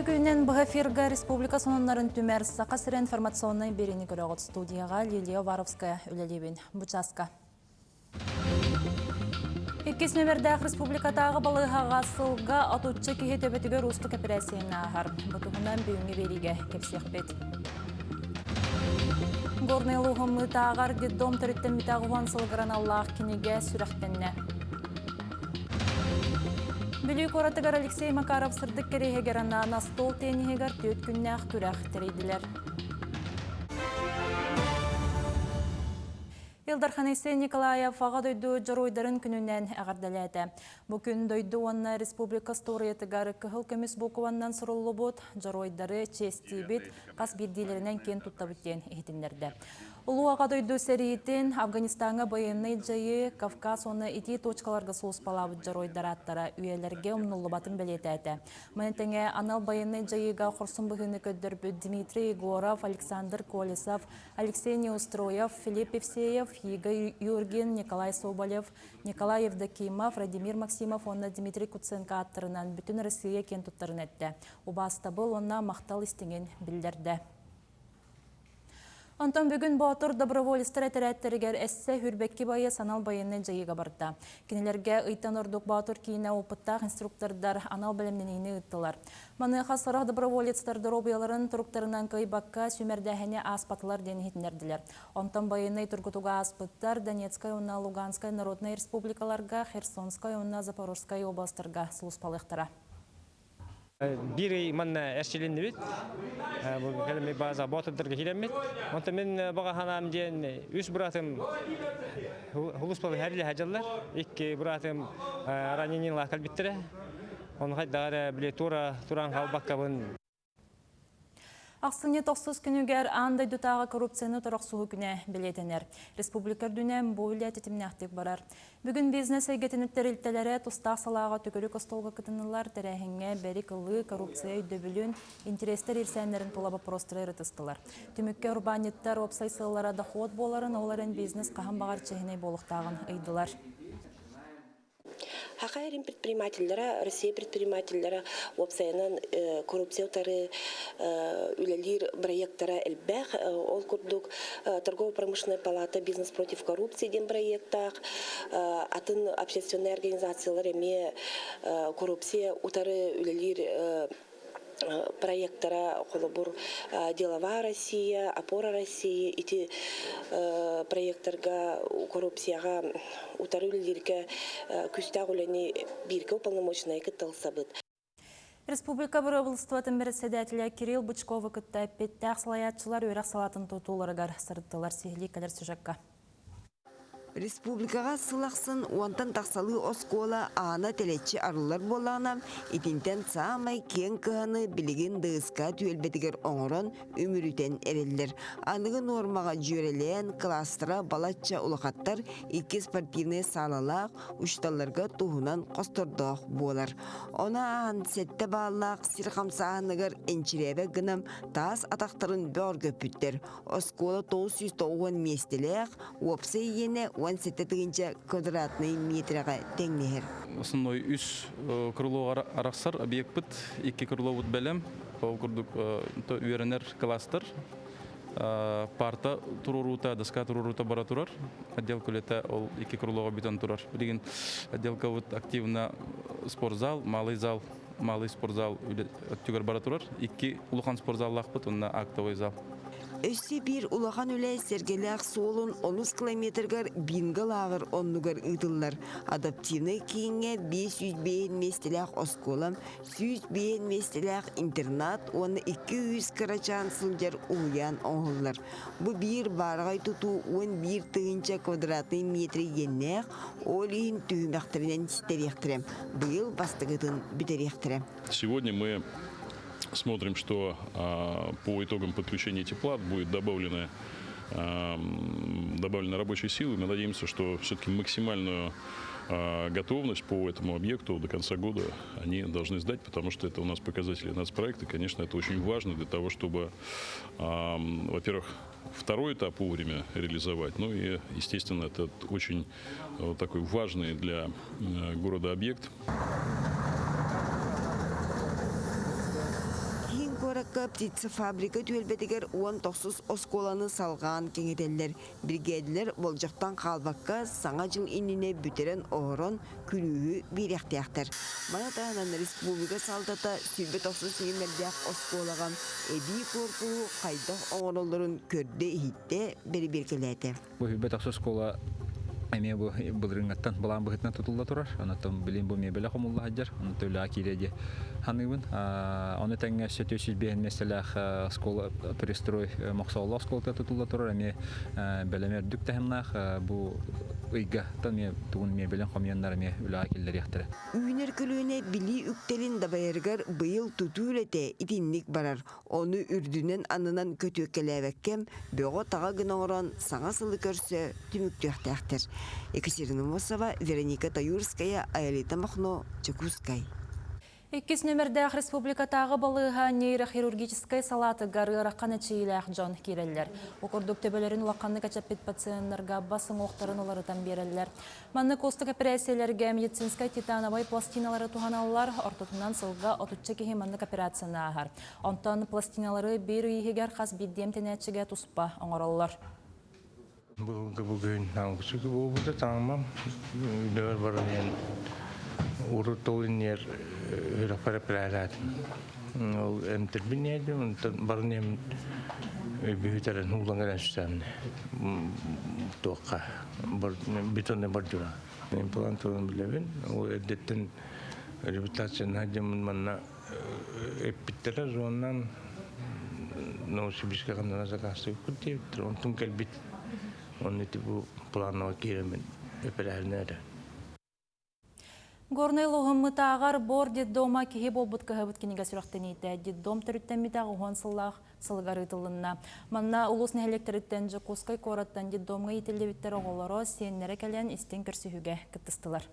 күнүнэн быһа эфирга республика сонуннарын түмэр Саха сирэ информационнай биэриини көрөҕүт студияҕа Лилия Уваровская үлэлиибин. Бу чааска. Иккис нүмердээх республикатааҕы балыыһаҕа сылга отучча киһи төбөтүгэр уустук эпэрээссийэни ааһар. Бу туһунан бүгүҥҥү биэриигэ кэпсиэхпит. Горнай улууһун Мыытааҕар детдом төрүттэммитэ 10 сылыгар аналлаах кинигэ сүрэхтэннэ. Бүлүү куоратыгар Алексей Макаров сырдык кэриэһигэр анаан остуол тенниһигэр түөрт күннээх күрэх тэрийдилэр. Ил Дархан Айсен Николаев Аҕа дойду дьоруойдарын күнүнэн эҕэрдэлээтэ. Бу күн дойду уонна республика историятыгар кыһыл көмүс буукубаннан суруллубут дьоруойдары чиэстиибит, хас биирдиилэринэн киэн туттабыт диэн иһитиннэрдэ. Улуу Аҕа дойду сэриитин, Афганистаҥҥа байыаннай дьайыы, Кавказ уонна итии точкаларга сулууспалаабыт дьоруойдар ааттара үйэлэргэ умнуллубатын бэлиэтээтэ. Маны тэҥэ анал байыаннай дьайыыга хорсун быһыыны көрдөрбүт Дмитрий Егоров, Александр Колесов, Алексей Неустроев, Филипп Евсеев, Игорь Юргин, Николай Соболев, Николай Евдокимов, Владимир Максимов уонна Дмитрий Куценко ааттарынан бүтүн Россия киэн туттарын эттэ. Убаастабыл уонна махтал истиҥин биллэрдэ. Онтон бүгүн Боотур доброволецтар этэрээттэригэр эссе Хүрбэкки байы санал байыаннай дьайыыга барда. Кинилэргэ ыйтан ордук Боотур киинэ опыттаах инструктордар анал бэлэмнэниини ыыттылар. Маныаха сорох доброволецтар доруобуйаларын туруктарынан кыайбакка сүүмэрдээһини ааспатылар диэн иһитиннэрдилэр. Онтон байыаннай тургутуга ааспыттар Донецкай уонна Луганскай народнай республикаларга, Херсонскай уонна Запорожскай областарга сулууспалыахтара. Биир ый манна эрчилиннибит. Бу кэлэмми база боотурдарга киирэммит. Онтон мин баҕа санаам диэн үс быраатым улуспалы хэрилэ дьаллар. Икки быраатым ранениелаах кэлбиттэрэ. Ону хайдах эрэ били тура туран хаалбаккабын. Ахсынньы тохсус күнүгэр аан дойдутааҕы коррупцияны торохсуһуу күнэ бэлиэтэнэр. Республика үрдүнэн бу үлэ тэтимнээхтик барар. Бүгүн бизнес эйгэтин тэрилтэлэрэ тустаах салааҕа төгүрүк остуолга кытыннылар, тэрээһиҥҥэ бэрик ылыы, коррупция өйдөбүлүн, интэриэстэр иирсээннэрин тула боппуруостары ырытыстылар. Түмүккэ урбаанньыттар уопсай сыаллара дохуот буоларын, ол эрэн бизнес хаһан баҕар чиэһинэй буолуохтааҕын ыйдылар. Саха эрин предпринимателлэрэ, Россия предпринимателлэрэ уопсайынан коррупция утары үлэлиир проектара элбэх. Ол курдук торгово-промышленная палата «Бизнес против коррупции» диэн проектаах, атын общественнай организациялар эмиэ коррупция утары үлэлиир проектара холобур Деловая Россия, Опора России ити проектарга коррупцияҕа утары үлэлииргэ күүстээх үлэни бииргэ уполномоченнай кытта ылсабыт. Республика бырабыылыстыбатын бэрэссэдээтэлэ Кирилл Бычковы кытта эппиэттээх салайааччылар үөрэх салаатын тутууларыгар сырыттылар сиһилии кэлэр сюжекка. Республикаҕа сыл ахсын уонтан тахсалыы оскуола аана тэлэччи арыллар буоллаҕына, итинтэн саамай киэҥ кыһаны билигин ДСК түөлбэтигэр оҥорон үмүрүтэн эрэллэр. Аныгы нуормаҕа дьүөрэлээн, класстара балачча улахаттар икки спортивнай саалалаах, учууталларга туһунан хостордоох буолар. Ону ааһан сэттэ бааллаах сир хамсааһыныгар энчирээбэт гына таас атахтарын бөҕөргөппүттэр. Оскуола 990 миэстэлээх, уопсай иэнэ 17 тыһыынча квадратнай миэтэрэҕэ тэҥнэһэр. Основной үс крылоҕа арахсар объекпыт, икки крылобут бэлэм. Ол курдук үөрэнэр класстар парта туруоруута, доска туруоруута бара турар. Отделка үлэтэ ол икки крылоҕа бүтэн турар. Билигин отделкабыт активно спортзал, малый зал, малый спортзал өттүгэр бара турар. Икки улахан спортзаллаахпыт уонна актовый зал. Өссө биир улахан үлэ Сэргэлээх суолун онус километрыгар бинго лааҕыр оннугар ыытыллар. Адаптивнай кииҥҥэ 505 миэстэлээх оскуола, 105 миэстэлээх интернат уонна 200 кырачаан сылдьар уһуйаан оҥоһуллар. Бу биир баараҕай тутуу 11 тыһыынча квадратнай метр иэннээх, ол иһин түһүмэхтэринэн ситэриэхтэрэ. Быйыл бастакытын бүтэриэхтэрэ. Сегодня мы смотрим, что по итогам подключения тепла будет добавлена рабочей силы. Мы надеемся, что все-таки максимальную готовность по этому объекту до конца года они должны сдать, потому что это у нас показатели нацпроекта. Конечно, это очень важно для того, чтобы, во-первых, второй этап вовремя реализовать. Ну и, естественно, это очень такой важный для города объект. куоракка птицефабрика түөлбэтигэр 19 оскуоланы салҕаан кэҥэтэллэр. Биригээдэлэр болдьохтон хаалбакка Саҥа дьыл иннинэ бүтэрэн-оһорон күлүүһү биэриэхтээхтэр. Маны таһынан республика салалтата 29 нүөмэрдээх оскуолаҕа эбии куорпуһу хайдах оҥороллорун көрдө-иһиттэ, бэрэбиэркэлээтэ. Бу 29 оскуола эмиэ бу былырыыҥҥаттан былаан быһыытынан тутулла турар. Онон билин бу миэбэлэ хомулла сылдьар. Онон үлэҕэ киирэ дии саныыбын. Ону тэҥҥэ өссө 405 миэстэлээх оскуола пристрой Мохсоҕолоох оскуолата тутулла турар. Эмиэ бэлэми үрдүк таһымнаах бу ыйга эмиэ тугун миэбэлин хомуйаннар эмиэ үлэҕэ киллэриэхтэрэ. Үүнэр көлүөнэ билии үктэлин дабайарыгар быйыл тутуу үлэтэ итинник барар. Ону үрдүнэн-аннынан көтүөккэлээбэккэ, бөҕө-таҕа гына оҥорон саҥа сылы көрсө түмүктүөхтээхтэр. Екатерина Мосова, Вероника Таюрская, Аэлита Махно, Дьокуускай. Иккис нүмердээх республикатааҕы балыыһа нейрохирургическай салаатыгар ыарахан эчэйиилээх дьон киирэллэр. Ол курдук төбөлөрүн улаханнык эчэппит пациеннарга бас уҥуохтарын уларытан биэрэллэр. Маннык уустук эпэрээссийэлэргэ медицинскэй титановай пластиналары туһаналлар, ортотунан сылга отучча киһи маннык операцияны ааһар. Онтон пластиналары биир ый иһигэр хас биирдии эмтэнээччигэ туспа оҥороллор. Бүгүнкү бүгүн аңгысыгы буолбута таҥмам үлэбэр баран иһэн урут ол иннигэр үрэхпэр эпэрээлээтим. Ол эмтэрбин иһэрдим, онтон баран иһэн өйбүһүтэрин уулан кэлэн сүтэмни туохха бетонный бордюра. Имплант туран билэбин. Ол эрдэттэн реабилитацияны дьоммун манна эппиттэрэ зоннан Новосибирскай ханна заказтыыбыт диэбиттэр. Онтун кэлбит. Онно ити бу планово киирэммин эпэрээһинэ эрэ. Горнай улууһун бор детдома киһи буолбут кыһабыт кинигэ сүрэхтэниитэ детдом төрүттэммитэ уһун сыллаах сылыгар ыытылынна. Манна улуус нэһилиэктэриттэн Дьокуускай куораттан детдомҥа иитиллибиттэр оҕолоро, сиэннэрэ кэлэн истиҥ көрсүһүүгэ кыттыстылар.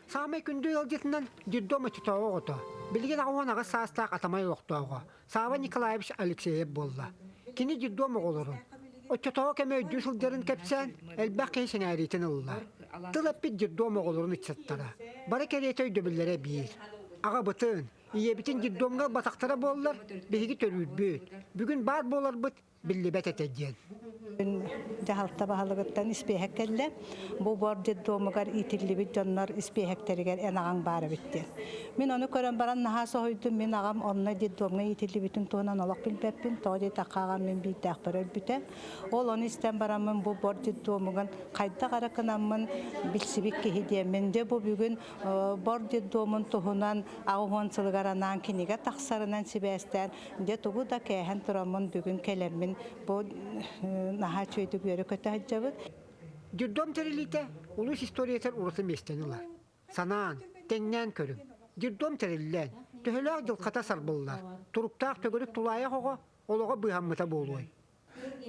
Саамай күндү ыалдьытынан детдом оччотооҕу оҕото, билигин 88 саастаах Атамай олохтооҕо Сава Николаевич Алексеев буолла. Кини детдом оҕолорун, оччотооҕу кэми өйдүү сылдьарын кэпсээн, элбэх киһи сэҥээриитин ылла. Тыл эппит детдом оҕолорун ыччаттара. Бары кэриэтэ өйдөбүллэрэ биир. Аҕабытын, ийэбитин детдомҥа ылбатахтара буоллар, биһиги төрүүрбүт, бүгүн баар буоларбыт биллибэт этэ диэн. Дьаһалта баһылыгыттан испиэһэк кэллэ. Бу бор детдомугар иитиллибит дьоннор испиэһэктэригэр эн аҕаҥ баар эбит диэн. Мин ону көрөн баран наһаа соһуйдум. Мин аҕам онно детдомҥа иитиллибитин туһунан олох билбэппин. Тоҕо диэтэххэ аҕам мин биирдээхпэр өлбүтэ. Ол ону истэн бараммын бу бор детдомугун хайдах эрэ гынаммын билсибит киһи диэммин. Дьэ бу бүгүн бор детдомун туһунан 80 сылыгар анаан кинигэ тахсарынан сибээстээн Дьэ тугу да кээһэн тураммын бүгүн кэлэммин бу наһаа үчүгэйдик үөрэ-көтө сылдьабыт. Детдом тэрилиитэ улуус историятыгар ураты миэстэни ылар. Санаан, тэҥнээн көрүҥ. Детдом тэриллэн, төһөлөөх дьылҕата сарбыллар, туруктаах төгүрүк тулаайах оҕо олоҕо быыһаммыта буолуой?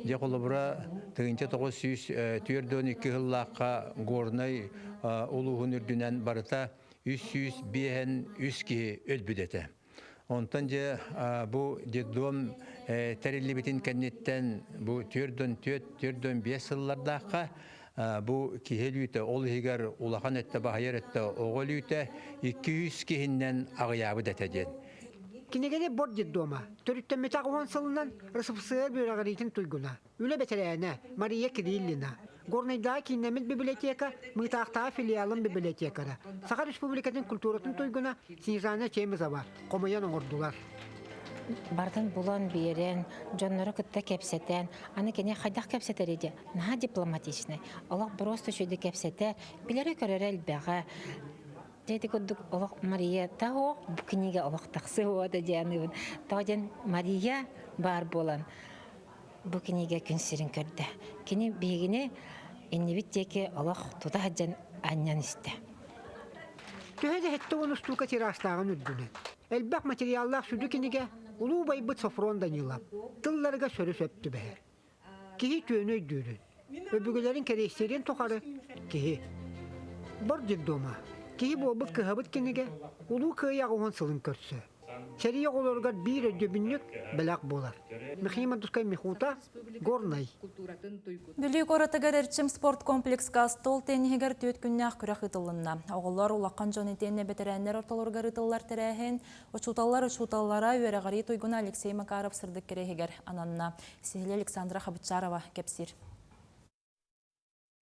Дьэ холобура, 1942 сыллаахха Горнай улууһун үрдүнэн барыта 353 киһи өлбүт этэ. Онтон дьэ бу детдом тэриллибитин кэнниттэн бу 44-45 сыллардаахха бу киһи өлүүтэ, ол иһигэр улахан өттө баһыйар өттө оҕо өлүүтэ 200 киһиннэн аҕыйаабыт этэ диэн. Кинигэни бор детдома төрүттэммитэх уон сылынан РСФСР үөрэҕириитин туйгуна, үлэ бэтэрээнэ Мария Кириллина, Горнайдааҕы кииннэммит библиотека Мыытаахтааҕы филиалын библиотекара, Саха Республикатын культуратын туйгуна Снежана Чемезова хомуйан оҥордулар. Барытын булан биэрэн, дьоннору кытта кэпсэтэн, аны кини хайдах кэпсэтэрий диye, наһаа дипломатичный, олох просто үчүгэйдик кэпсэтэр, билэрэ-көрөрө элбэҕэ. Дьэ ити курдук олох Мария того бу книга олох тахсыа да диэн Тоҕо диэн Мария баар буолан бу кинигэ күн сирин көрдө. Кини биһигини иннибит диэки олох тута сылдьан анньан истэ. Төһө да 70 устуука тиражтааҕын үрдүнэн, элбэх материаллаах сүдү кинигэ улуу убайбыт Софрон Данилов тылларыгар сөрү-сөп түбэһэр. Киһи түөнү өйдүүрүн, өбүгэлэрин кэриэстиирин тухары киһи. Бор детдома, киһи буолбут кыһабыт кинигэ Улуу Кыайыы 80 сылын көрсө. Сэрии оҕолоругар биир өйдөбүнньүк бэлэх буолар. Михаил Мандускай Михута, Горнай. Бүлүү куоратыгар Эрчим спорт комплекска стол тенниһигэр түөрт күннээх күрэх ыытылынна. Оҕолор улахан дьон итиэннэ бэтэрээннэр ортолоругар ыытыллар тэрээһин учууталлар учууталлара үөрэҕирии туйгуна Алексей Макаров сырдык кэриэһигэр ананна. Сиһилии Александра Хабычарова кэпсиир.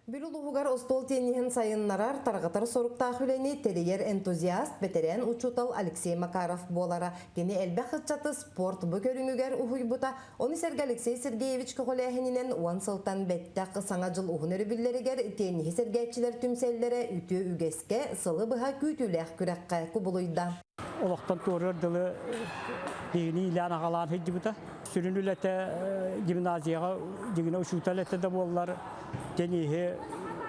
Бүл улууһугар остуол тенниһин сайыннарар, тарҕатар соруктаах үлэни тэрийэр энтузиаст, бэтэрээн учуутал Алексей Макаров буолара. Кини элбэх ыччаты спорт бу көрүҥүгэр уһуйбута. Ону сэргэ Алексей Сергеевич көҕүлээһининэн уон сылтан бэттэх Саҥа дьыл уһун өрөбүллэригэр тенниһи сэргээччилэр түмсэллэрэ үтүө үгэскэ, сылы быһа күүтүүлээх күрэххэ кубулуйда. Олохтон туоруор дылы биһигини иилээн-аҕалаан сылдьыбыта. Сүрүн үлэтэ гимназияҕа дьиҥинэ учуутал этэ да буоллар, тенниһи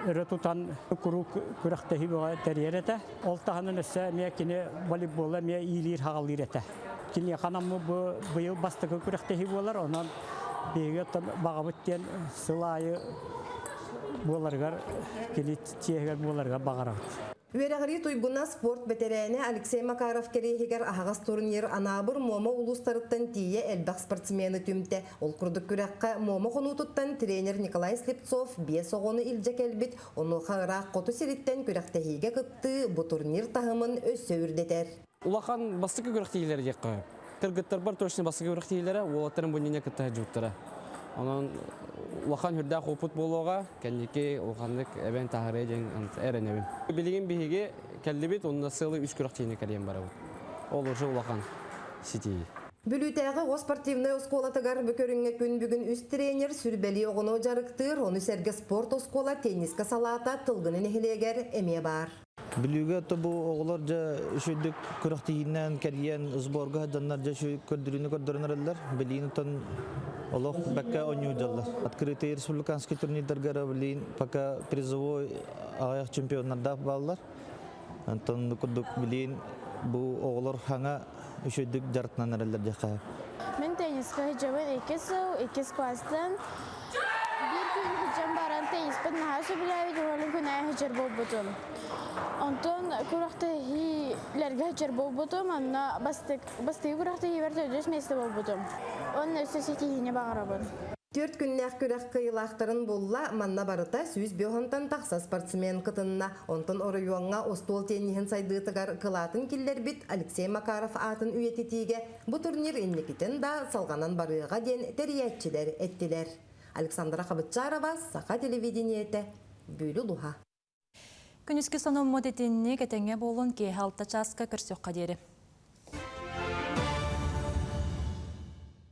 өрө тутан куруук күрэхтэһии бөҕө тэрийэр этэ. Ол таһынан өссө эмиэ кини волейболу эмиэ иилиир-хаҕалыыр этэ. Киниэхэ анаммыт бу быйыл бастакы күрэхтэһии буолар, онон биһиги оттон баҕабыт диэн сыл аайы буоларыгар кини чиэһигэр буоларыгар баҕарабыт. Үөрэҕирии туйгуна, спорт бэтэрээнэ Алексей Макаров кэриэһигэр аһаҕас турнир Анаабыр, Муома улуустарыттан тиийэ элбэх спортсмены түмтэ. Ол курдук күрэххэ Муома хонуутуттан тренер Николай Слепцов биэс оҕону илдьэ кэлбит, онуоха ыраах хоту сириттэн күрэхтэһиигэ кыттыы бу турнир таһымын өссө үрдэтэр. Улахан бастакы күрэхтэһиилэр диэххэ. Кыргыттарбар точно бастакы күрэхтэһиилэрэ, уолаттарым бу иннинэ кытта сылдьыбыттара. Онон улахан үрдээх опыт буолуоҕа, кэнники улаханнык эбэн таһаарыа диэн эрэнэбин. Билигин биһиги кэллибит, онно сыалы үс күрэхтэһиини кэрийэн барабыт. Ол уже улахан ситиһии. Бүлүүтээҕи оҕо спортивнай оскуолатыгар бу көрүҥҥэ күн бүгүн үс тренер сүрбэлии оҕону дьарыктыыр, ону сэргэ спорт оскуола теннискэ салаата Тылгыны нэһилиэгэр эмиэ баар. Бүлүүгэ то бу оҕолор дьэ үчүгдүк күрэхтэһиинэн кэрийэн сборга сылдьаннар дьэ үчүгэй көрдөрүүнү көрдөрөн эрэллэр. Билиин оттон олох бэккэ оонньуу дьаллар. Открытый республиканский турнирдарга билиин пока призовой аҕыйах чемпионнардаах бааллар. Онтон курдук билиин бу оҕолор хаҥа үчүгдүк дьарыктанан эрэллэр диэххэ. Мин теннискэ сылдьабын икки сыл, иккис класстан. Биир күн сылдьан баран тенниспин наһаа сөбүлээбит уонна күнээ сылдьар буолбутум. Онтон күрэхтэһиилэргэ сылдьар буолбутум, онно бастакы күрэхтэһиибэр төрдүс миэстэ буолбутум. Уонна өссө ситиһиини баҕарабын. Түөрт күннээх күрэх кыайыылаахтарын булла, манна барыта 105 тахса спортсмен кытынна. Онтон оройуоҥҥа остуол тенниһин сайдыытыгар кылаатын киллэрбит Алексей Макаров аатын үйэтитиигэ бу турнир инникитин да салҕанан барыаҕа диэн тэрийээччилэр эттилэр. Александра Хабытчарова, Саха телевидениетэ, Бүлүү улууһа. Күнүскү сонуммут итинник этэҥҥэ буолун киэһэ алта чааска көрсүөххэ диэри.